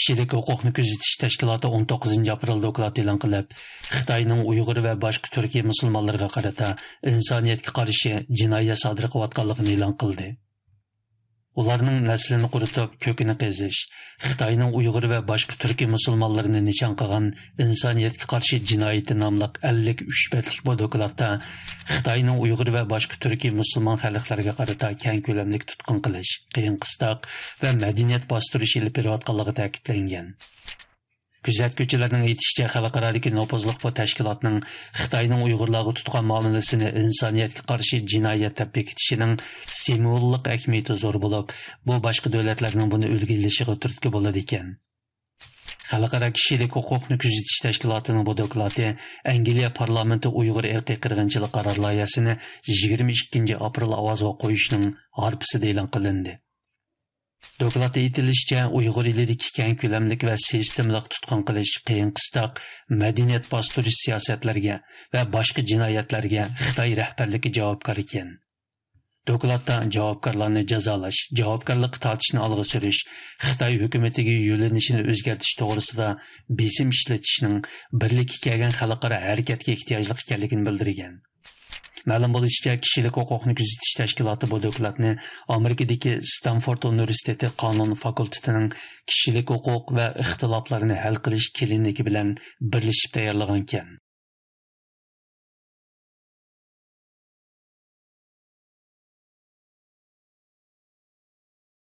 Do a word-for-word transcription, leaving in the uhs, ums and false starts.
كىشىلىك ھوقۇقنى كۆزىتىش تەشكىلاتى ئون توققۇزىنچى ئاپرېل دوكلات ئېلان قىلىپ، خىتاينىڭ ئۇيغۇر ۋە باشقا تۈركىي مۇسۇلمانلىرىغا قارىتا ئىنسانىيەتكە قارشى جىنايەت سادىر قىلىۋاتقانلىقىنى ئېلان قىلدى. ئۇلارنىڭ نەسلىنى قۇرۇتۇپ، كۆكىنى قېزىش، خىتاينىڭ ئۇيغۇر ۋە باشقا تۈركىي مۇسۇلمانلىرىنى نىشان قىلغان ئىنسانىيەتكە قارشى جىنايىتى ناملىق ئەللىك ئۈچ بەتلىك بۇ دوكلاتتا خىتاينىڭ ئۇيغۇر ۋە باشقا تۈركىي مۇسۇلمان خەلقلەرگە قارىتا كەڭ كۆلەملىك تۇتقۇن قىلىش، قىيىن قىستاق ۋە مەدەنىيەت باستۇرۇش ئېلىپ بېرىۋاتقانلىقى تەكىتلەنگەن. كۆزەتكۈچىلەرنىڭ ئېيتىشىچە، خەلقئارادىكى نوپۇزلۇق بۇ تەشكىلاتنىڭ خىتاينىڭ ئۇيغۇرلارغا تۇتقان مۇئامىلىسىنى ئىنسانىيەتكە قارشى جىنايەت دەپ بېكىتىشىنىڭ سىمۋوللۇق ئەھمىيىتى زور بولۇپ، بۇ باشقا دۆلەتلەرنىڭ بۇنى ئۈلگە ئېلىشىغا تۈرتكە بولىدىكەن. خەلقئارا كىشىلىك ھوقۇقنى كۆزىتىش تەشكىلاتىنىڭ بۇ دوكلاتى ئەنگلىيە پارلامېنتى ئۇيغۇر ئىرقىي قىرغىنچىلىق قارار لايىھەسىنى يىگىرمە ئىككىنچى ئاپرېل ئاۋازغا قويۇشنىڭ ھارپىسىدا ئېلان قىلىندى. دوكلاتتا ئېيتىلىشىچە، ئۇيغۇر ئېلىدىكى كەڭ كۆلەملىك ۋە سىستېمىلىق تۇتقۇن قىلىش، قىيىن قىستاق، مەدەنىيەت باستۇرۇش سىياسەتلەرگە ۋە باشقا جىنايەتلەرگە خىتاي رەھبەرلىكى جاۋابكار ئىكەن. دوكلاتتا جاۋابكارلارنى جازالاش، جاۋابكارلىققا تارتىشنى ئالغا سۈرۈش، خىتاي ھۆكۈمىتىگە يۆنىلىشىنى ئۆزگەرتىش توغرىسىدا بېسىم ئىشلىتىشنىڭ بىرلىككە كەلگەن خەلقئارا ھەرىكەتكە ئېھتىياجلىق ئىكەنلىكىنى بىلدۈرگەن. مەلۇم بولۇشىچە، كىشىلىك ھوقۇقنى كۆزىتىش تەشكىلاتى بۇ دوكلاتنى ئامېرىكىدىكى ستانفورد ئۇنىۋېرسىتېتى قانۇن فاكۇلتېتىنىڭ كىشىلىك ھوقۇق ۋە ئىختىلاپلارنى ھەل قىلىش كىلىنىكى بىلەن بىرلىشىپ تەييارلىغانىكەن.